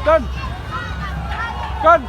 Cân. Cân.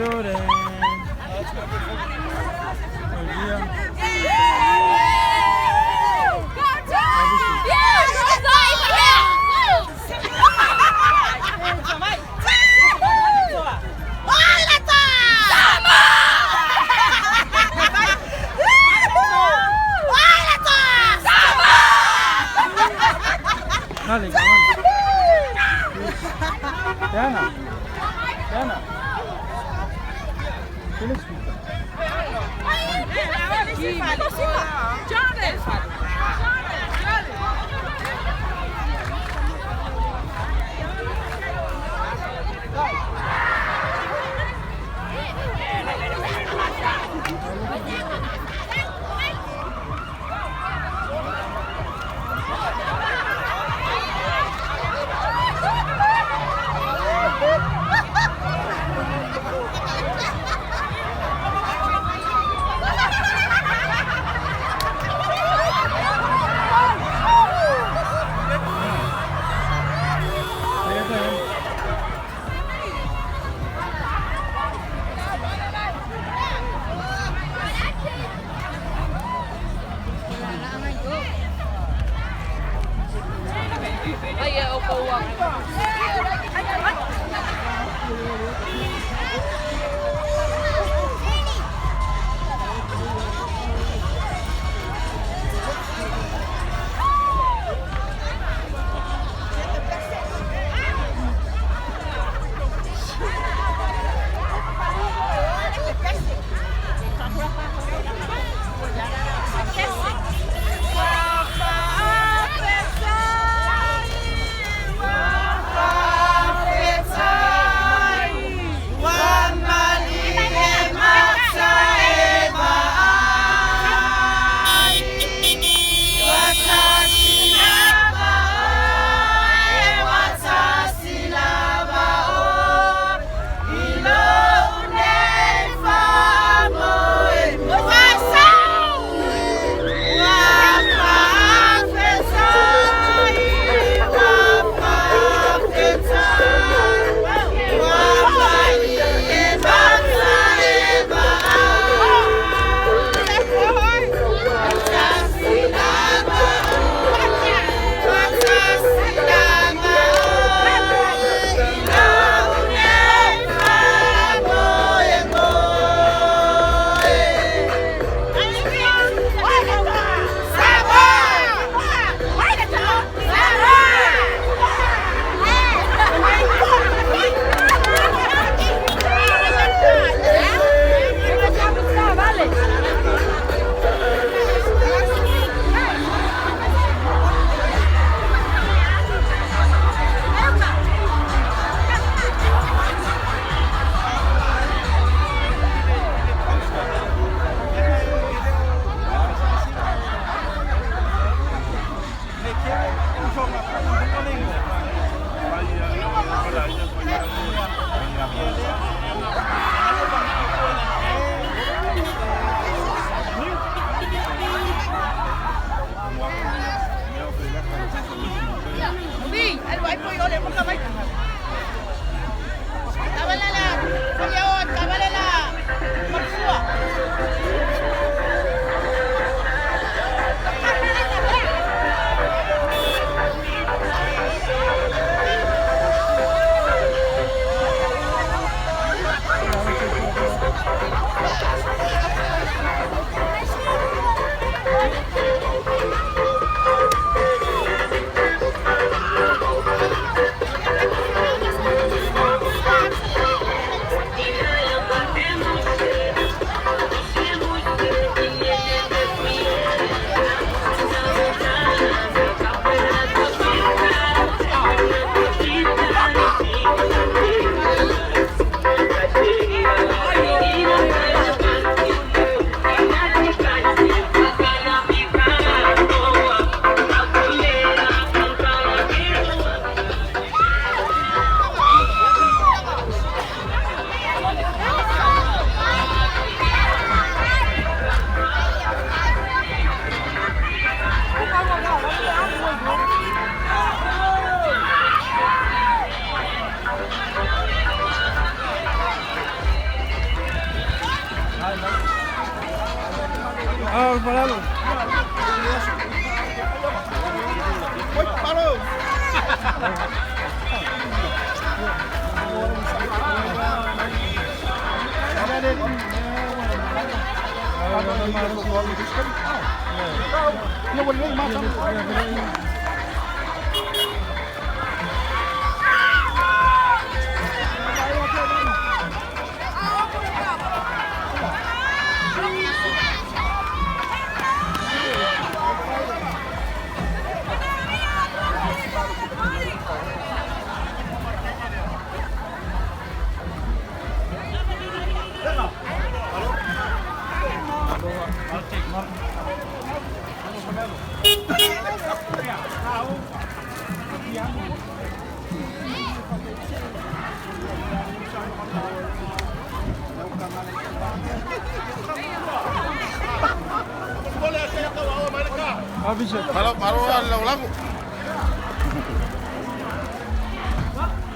Sådan. Og videre. Dale, cabrón. Diana. Diana. Felix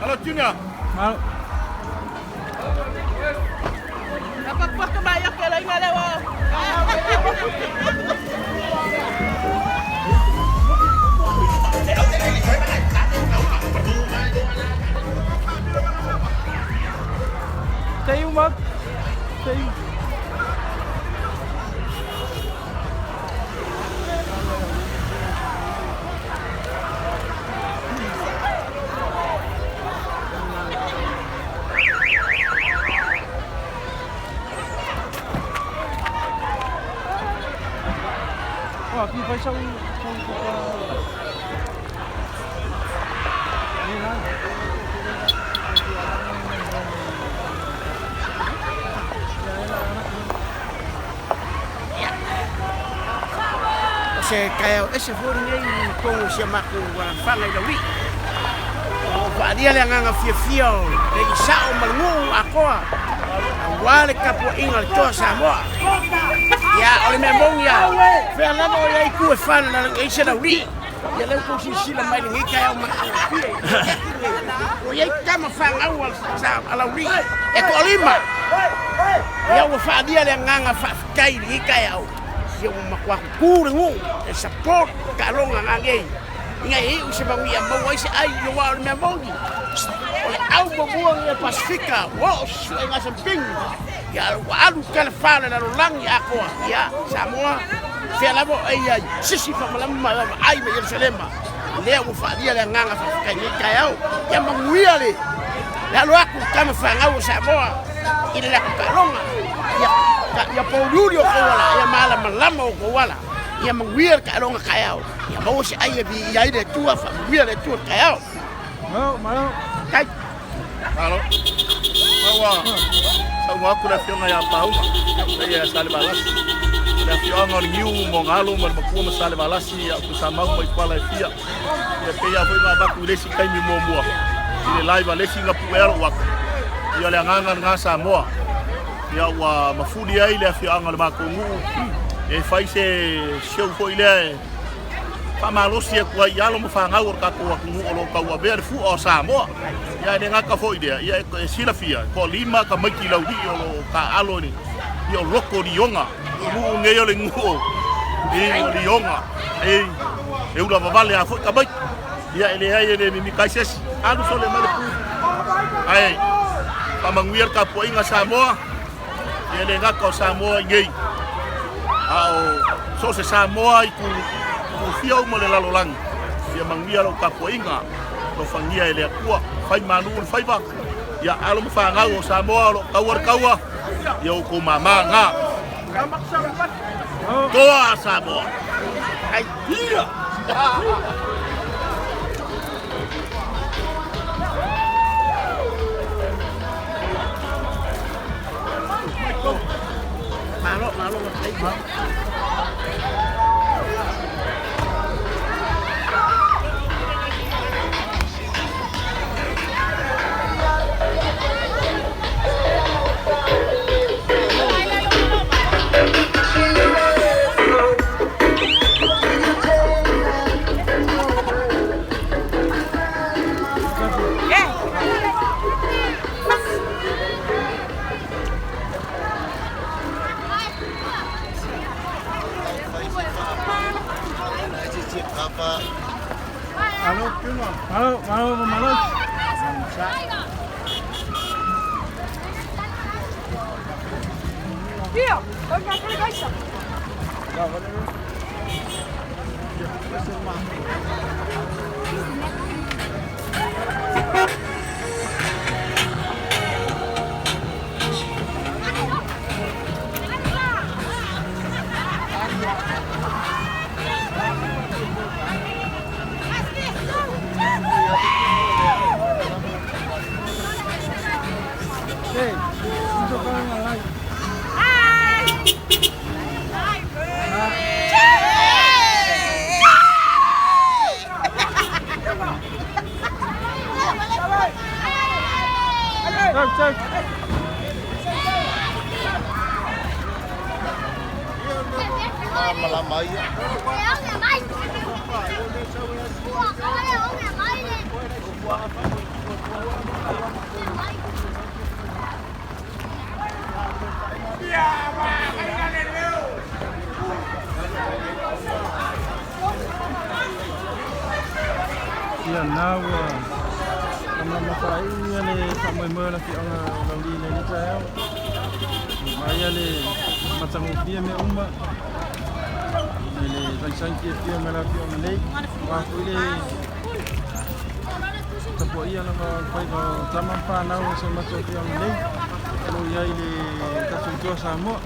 Hello, Junior. Malo. Tem uma. Tem. Ó, aqui vai só um. O se taeao ese foi lenei i totonu o si a matou alaalafaga i Laulii. Ua faalia le agaga fiafia o le isao ma le nuu atoa aua le tapuaiga a le Toa Samoa. Ia, o le mea moni lava, fea lava o i ai itu e fa na lalagi ai se Laulii. Ia lea ua tou silasila mai i lenei taeao matagofie i le afiafi lenei, ua i ai tama fanau a Laulii e toalima. Ia ua faaalia le agaga faafetai i lenei taeao. Ia ua matua tutu le nuu e support taaloga nanei ina ia iu se manuia maua ai se ai aua o le mea moni o le au muamua lenei a le Pasefika ua oo se susuaiga a Sampini ia ua alu i talafa o le lalolagi atoa ia Samoa fea lava o e i ai sisi faamalama ma vaavaai mai Ierusalema lea ua faaalia le agaga faafetai nei taeao ia manuia le le alo atu tama fanau o Samoa i le latou taaloga ia ia pouliuli o tou ala ia malamalama o tou ala ia manuia le taaloga taeao ia maua se ai e viia ai le Atua faamanuia le Atua i le taeao. Malo, malo. Tai. Malo. Maua saunoa atu le afioga ia Pauga, ia Salevalasi. Le afioaga o le Niu Mogalo ma le Makua ma Salevalasi ia Tusamau ma Ituala e fia. Ia pei lava foi ona avatu i le isi taimi muamua i le live a le isi na puea lou ata. Ia o le agaga lena Samoa. Ia ua mafuli ai le afioaga o le matou nuu e fai se show foi lea e faamalosi atu ai i alo ma fanau o le tatou atunuu o lo o tauavea le fua o Samoa. Ia e le gata foi i lea, ia e silafia, e toalima tamaiti laulii o lo o taaalo i le o Loko Lioga. O nuu nei o le nuu i o Lioga. E, e ula vavale lava foi tamaiti. Ia e leai e le mimita ai se isi. Alu sole mai le pu. Ae faamanuia le tapuaiga a Samoa. Ia e le gata o Samoa i nei, a o so o se Samoa i tufia uma o le lalolagi, ia manuia lau tapuaiga, alofagia e le Atua, fai malu le faiva, ia alo ma fanau o Samoa o lo o taua le taua, ia outou mama na. Toa Samoa! Ai, Ia! Malo, malo, malo. Ia na ua lamalama faaiu ia le faamoemoe o le afioaga o Laulii i lenei taeao. Vaaia le matagofie mea uma i le sagisagi fiafia mai le afioaga nei. Aua foi le tapuaia lava o le faiva o tama ma fanau o si o matou afioaga nei o lo o i ai i le tatou Toa Samoa.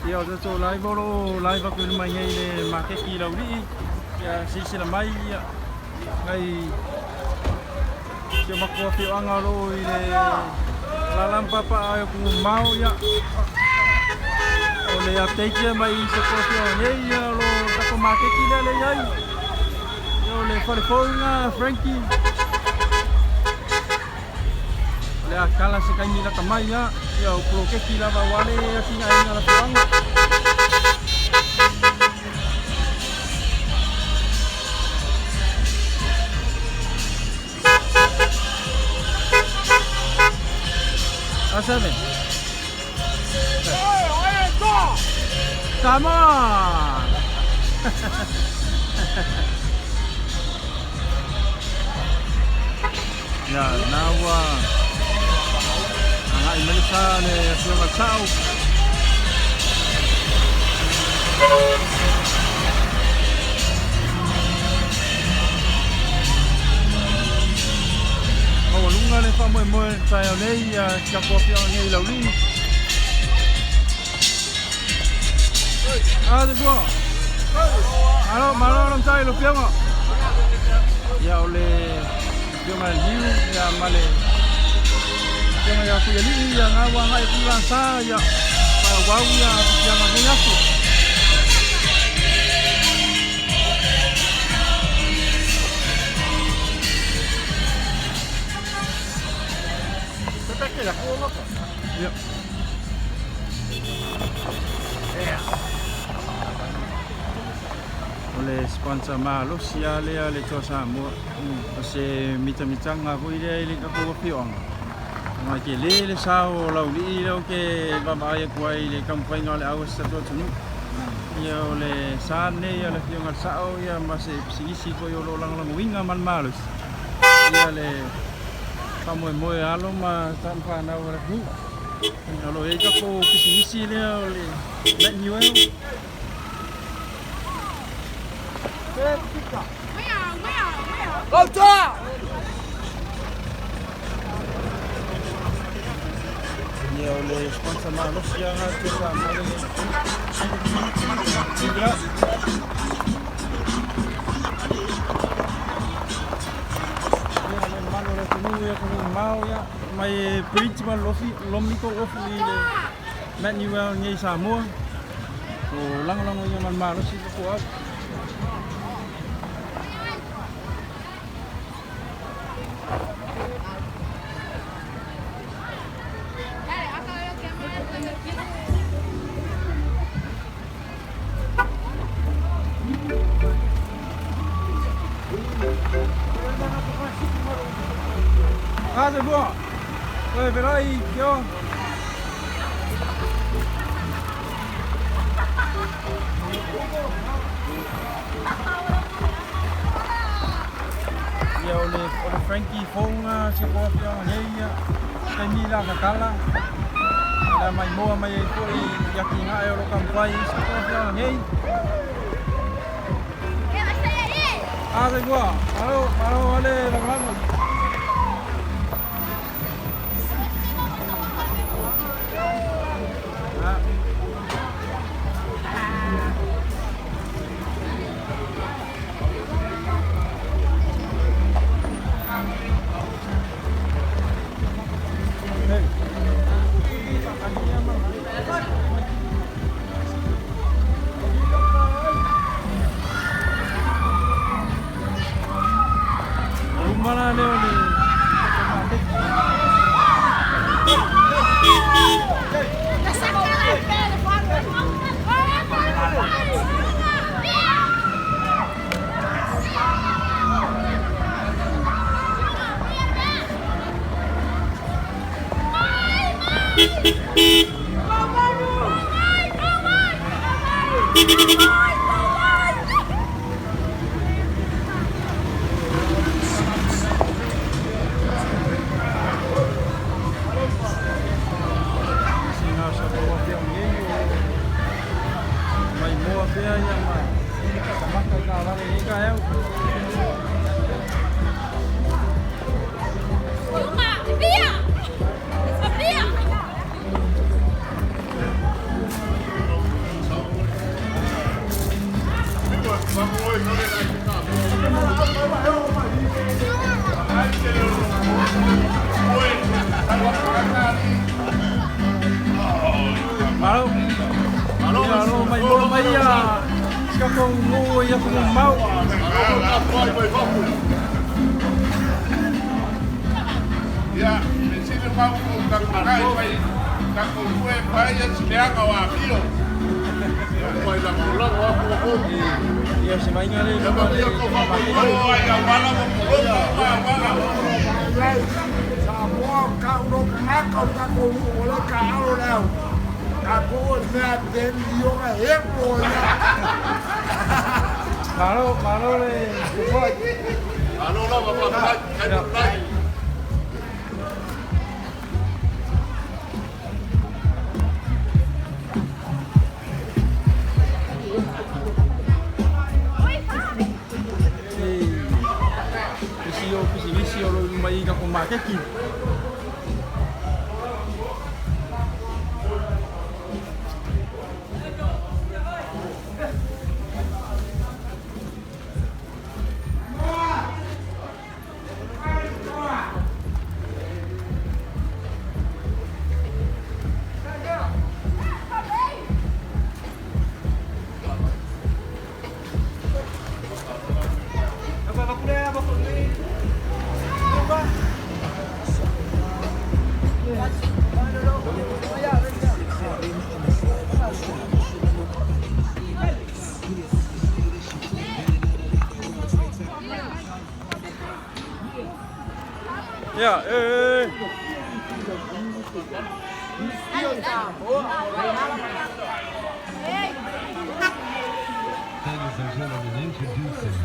Ia o tatou live o lo o live atu i luma i nei i le maketi i Laulii. Ia silasila mai ia nai si o matou afioaga o lo o i le alaala ma papaaao i atunuu mamao ia o le update ia mai si o matou afioaga nei ia o lo o tatou maketi lea lea i ai. Ia o le fale fou lena Frankie. O le a tala se taimi lata mai ia, ia o poloketi lava aua le atinaeina o le afioaga. A seven. Samoa! Ia, na ua agai mai le sa le afioga i le sao. Maualuga le faamoemoe i le taeao nei i si tatou afioaga nei i Laulii. A te bua. Malo, malo lon tai lo fioga. Ia o le afioga i le Hiu ia ma le afioga ia Tuialii ia ngā ua agai atu i Lasa ia faaauau ia fiaga nei aso. Ia. O le sponsor malosi lava lea a le Toa Samoa. O se mitamitaga foi lea i le tatou afioaga. Agai tele le sao o Laulii lea ou te vaavaai atu ai i le taumafaiga o le au a si tatou atunuu. Ia o le sa lenei a le Afioga i le Sao ia ma se pisinisi foi o lo o lagolagoina ma le malosi ia le faamoemoe a alo ma tama fanau a le atunuu. O lo o i ai tatou pisinisi lea o le Let New. Ia o le sponsor malosi lava lena sa mai le Ia. Ia le mamalu o le atunuu ia atunuu mamao ia mai e bridge ma lofi lomi tou ofu i le Matt Newell nei i Samoa. O lagolagoina ma le malosi le toau. Ah, c'est bon. Ouais, mais là, il Ia o le o le Frankie Fonga si ko afioga nei ia taimi la kakala la mai moa mai ai foi i atinae o lo taumafai i si ko afioga nei. Ah, sai bua. Malo, malo ale lagolago. Ah. Uma la lea o le Sina o sa tou afioga nei o maimoa pea ia ma maka i taavale i lenei taeao. Malo. Malo mai moa mai ia si tatou nuu i atunuu mamao. Ia, me sili mau ko taku kai mai taku fue pai ia sileanga o amio. Ia mai la kulago aku ko. Ia se vaaiga lea i Ia luma ma le ia ko fa mo ai a wala mo ko ma wala. Samoa o kau no kangaka o takou nuu o le ka alo le au takou o le mea ten lioga e mo ia. Malo, malo le tufoai. Alo lava ma kai kai kai. Isi o pisinisi o lo o luma i tatou maketi. Ia, e, e. Ladies and gentlemen, introducing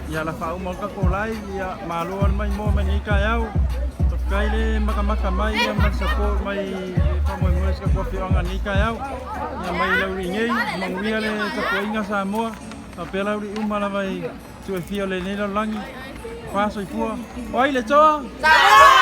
Ia la faauma o le tatou live, ia malo ale mai moa mai lenei taeao. Faafetai le makamaka mai ia ma le support mai le faamoemoe o si tatou afioaga i lenei taeao. Ia mai Laulii nei, manuia le tapuaiga Samoa, faapea Laulii uma lava i itu e fia o lenei lalolagi. Fa soifua. O ai le toa? Samoa!